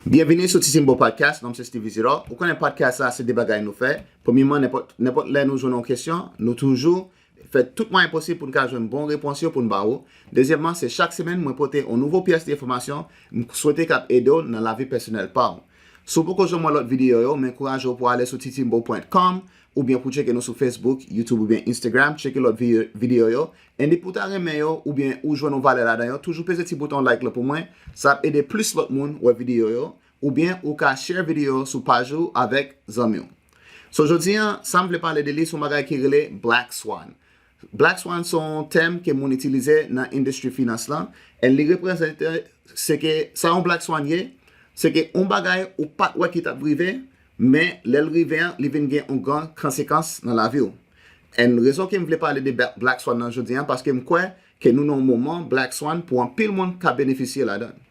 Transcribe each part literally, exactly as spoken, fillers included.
Byenvini sou Titimbo Podcast, non m se Steve Isidore. Ou konnen podcast sa se de bagay nou fè. Premyeman, nenpòt nenpòt lè nou jwenn yon kesyon, nou toujou fè tout mwayen posib pou n ka jwenn bon repons yo pou n ba ou. Dezyèmman, se chak semèn mwen pote yon nouvo pyès de enfòmasyon m swete k ap ede w nan lavi pèsonèl pa w. Si w poko janm wè lòt videyo yo, m ankouraje w pou w ale sou titimbo pwen kòm oubyen pou tcheke nou sou Facebook, YouTube oubyen Instagram, tcheke lòt vi- videyo yo. And if ou ta renmen yo oubyen ou jwenn yon valè ladan yo, toujou peze ti bouton like la pou mwen. Sa ap ede plis lòt moun wè videyo yo. Oubyen ou ka share videyo sou paj ou avèk zanmi w. So jodi an, sa m vle pale de li se yon bagay ki rele Black Swan. Black Swan se yon tèm ke moun itilize nan endistri finans lan. And li reprezante se ke sa yon Black Swan ye, se ke yon bagay ou pa t wè ki t ap rive, men lè l rive an, li vin gen yon gran konsekans nan lavi w. And rezon ke m vle pale de Black Swan nan jodi an, paske m kwè ke nou nan yon moman Black Swan pou anpil moun ka benefisye ladan l.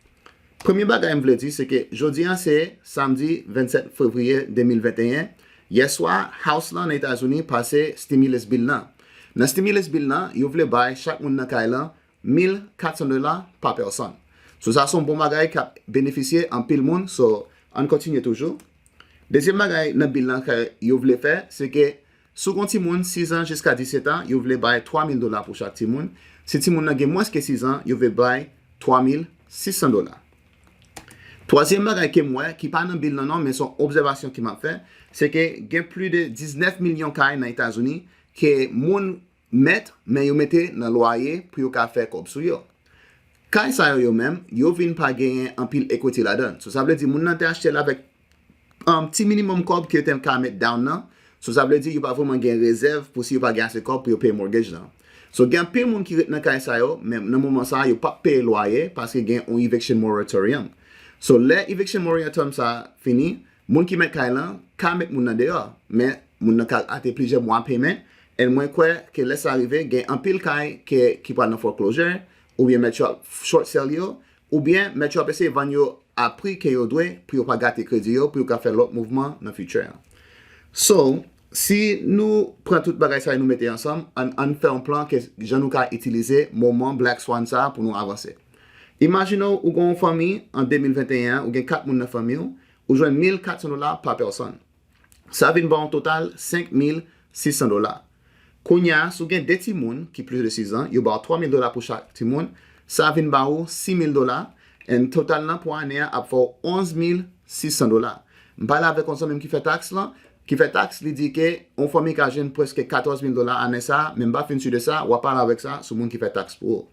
Premye bagay m vle di se ke jodi an se samdi vennsèt fevriye de mil venteyen. Yèswa, House lan nan Etazini pase stimulus bill lan. Nan stimulus bill lan, yo vle bay chak moun nan kay lan mil katsan dola pa pèsonn. So sa se yon bon bagay k ap benefisye anpil moun. So ann kontinye toujou. Dezyèm bagay nan bill lan ke yo vle fè, se ke si w gen yon timoun sizan jiska disèt an, yo vle bay twa mil dola pou chak timoun. Si timoun nan gen mwens ke sizan, yo vle bay twa mil sis san dola. Twazyèm bagay ke m wè, ki pa nan bill lan non, men se yon obsèvasyon ke m ap fè, se ke gen plis de diznèf milyon kay nan Etazini ke moun mèt, men yo mete nan lwaye pou yo ka fè kòb sou yo. Kay sa yo yo menm, yo vin pa genyen anpil equity ladan l. So sa vle di moun nan te achte l avèk um, ti minimòm kòb ke yo te ka met down nan. So sa vle di yo pa vrèman gen rezèv pou si yo pa gen ase kòb pou yo peye mortgage lan. So gen anpil moun ki ret nan kay sa yo, men nan moman sa yo p ap peye lwaye paske gen yon eviction moratorium. So lè eviction moratorium sa fini, moun ki mèt kay lan ka met moun nan deyò, men moun nan ka rate plizyè mwa payment. And mwen kwè ke lè sa rive, gen anpil kay ke, ki pral nan foreclosure, oubyen mèt yo ap short sell yo, oubyen mèt yo ap eseye vann yo a pri ke yo dwe pou yo pa gate kredi yo, pou yo ka fè lòt mouvman nan future an. So, si nou pran tout bagay sa yo nou mete ansanm, ann ann fè yon plan ke jan nou ka itilize moman Black Swan sa a pou nou avanse. Imajine w ou gen yon fanmi an de mil venteyen an, ou gen kat moun nan fanmi w, ou jwenn mil katsan dola pa pèsonn. Sa vin ba w yon total senk mil sis san dola. Kounye a, si w gen de timoun ki plis de sizan, yo ba w twa mil dola pou chak timoun, sa vin ba ou sis mil dola, and total lan pou ane a ap fè w onz mil sis san dola. M pale avèk yon zanmi m ki fè taks lan, ki fè taks, li di ke yon fanmi ka jwenn prèske katòz mil dola ane sa a, men m pa fin si de sa, w a pale avèk sa sou moun ki fè taks pou ou.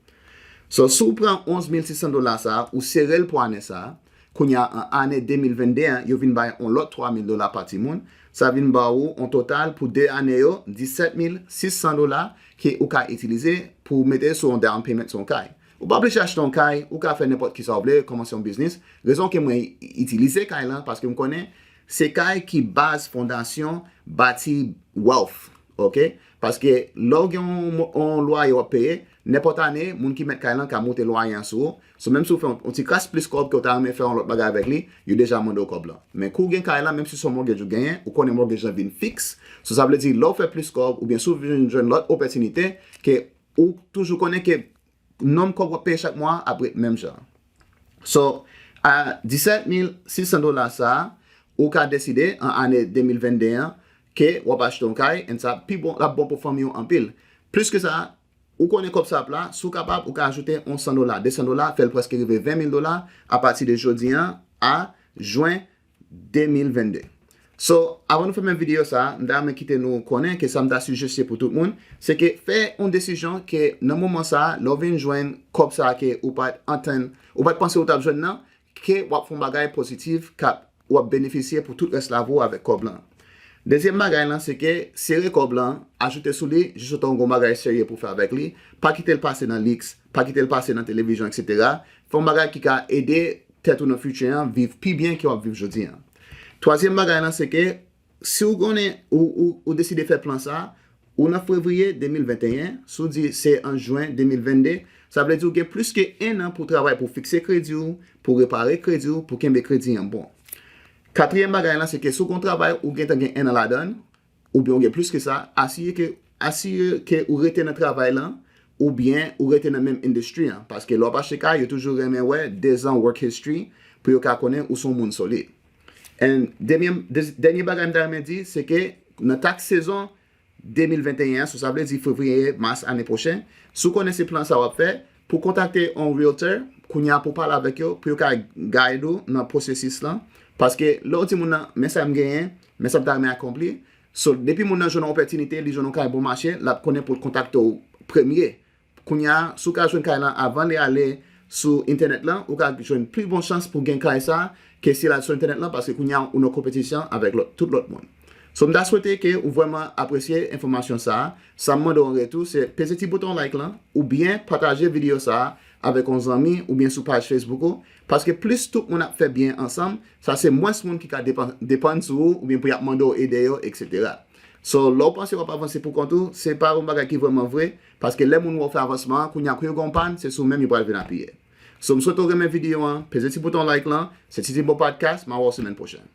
So, si w pran onz mil sis san dola sa a, ou sere l pou ane sa a, kounye a an ane de mil vennde an, yo vin bay yon lòt twa mil dola pa timoun, sa vin ba ou yon total pou de ane yo, disèt mil sis san dola ke ou ka itilize pou mete sou yon down payment sou yon kay. Ou pa oblije achte yon kay, ou ka fè nenpòt kisa w vle, kòmanse yon biznis. Rezon ke mwen i- itilize kay lan, paske m konnen se kay ki baz fondasyon bati wealth, ok? Paske lè w gen yon, yon lwaye w ap peye, nenpòt ane, moun ki mèt kay lan ka moute lwaye an sou ou. So menm si w fè yon, yon ti kras plis kòb ke w ta renmen fè yon lòt bagay avèk li, yo deja mande w kòb lan. Men kou w gen kay lan, menm si se yon mortgage ou genyen, ou konnen mortgage lan vin fiks. So sa vle di lè w fè plis kòb, oubyen si w vin jwenn lòt opòtinite, ke ou toujou konnen ke nonm kòb w ap peye chak mwa ap ret menm jan. So, a disèt mil sis san dola sa a, ou ka deside an ane de mil vennde an ke w ap achte yon kay, and sa pi bon, l ap bon pou fanmi w anpil. Plis ke sa, ou konnen kòb sa ap la, si w kapab, ou ka ajoute yon san dola, de san dola, fè l prèske rive ven mil dola apati de jodi an a jen de mil vennde. So, avan nou fèmen videyo sa a, m ta renmen kite nou konnen ke sa m ta sijeste pou tout moun, se ke fè yon desizyon ke nan moman sa a, lè w vin jwenn kòb sa a ke ou pa t antann, ou pa t panse ou t ap jwenn nan, ke w ap fè yon bagay pozitif k ap, w ap benefisye pou tout rès lavi w avèk kòb lan. Dezyèm bagay lan, se ke sere kòb lan, ajoute sou li, jis otan w gen yon bagay serye pou fè avèk li, pa kite l pase nan liks, pa kite l pase nan televizyon, etsetera. Fè yon bagay ki ka ede tèt ou nan future an viv pi byen ke w ap viv jodi an. Twazyèm bagay lan, se ke si w konnen ou, ou, ou deside fè plan sa, ou nan fevriye de mil venteyen, si w di se an jen de mil vennde, sa vle di w gen plis ke en an pou w travay pou fikse kredi w, pou repare kredi w, pou kenbe kredi an bon. Katriyèm bagay lan, se ke si w gen yon travay ou gentan gen en an ladan l, oubyen w gen plis ke sa, asire ke, asire ke ou rete nan travay lan, oubyen ou rete nan menm industry an. Paske lè w ap achte kay, yo toujou renmen wè dezan work history pou yo ka konnen ou se yon moun solid. And dènye, dènye bagay m ta renmen di, se ke nan tax sezon de mil venteyen an, so sa vle di fevriye, mas ane pwochen, si w konnen se plan sa w ap fè, pou kontakte yon realtor, kounye a pou pale avèk yo, pou yo ka guide ou nan pwosesis lan. Paske lè w di moun nan, men sa m genyen, men sa m ta renmen akonpli. So, depi moun nan jwenn yon opòtinite, li jwenn yon kay bon mache, l ap konnen pou l kontakte w premye. Kounye a, si w ka jwenn kay lan avan li ale sou entènèt lan, ou ka jwenn pli bon chans pou gen kay sa ke si l al sou entènèt lan, paske kounye a, ou nan konpetisyon avèk lòt, tout lòt moun. So, m ta swete ke ou vrèman apresye enfòmasyon sa a. Sa m mande w an retou, se peze ti bouton like lan, oubyen pataje videyo sa a avèk yon zanmi, oubyen sou paj Facebook ou, paske plis tout moun ap fè byen ansanm, sa se mwens moun ki ka depan, depann sou ou, oubyen pou y ap mande w ede yo, etsetera. So, lè w panse w ap avanse pou kont ou, se pa yon bagay ki vrèman vre, paske lè moun wè w fè avansman an, kounye a kou yo gen yon pàn, se sou menm yo pral vin apiye. So, m swete w renmen videyo an, peze ti bouton like lan, se Titi Bo Podcast, m a wè w semèn pwochèn.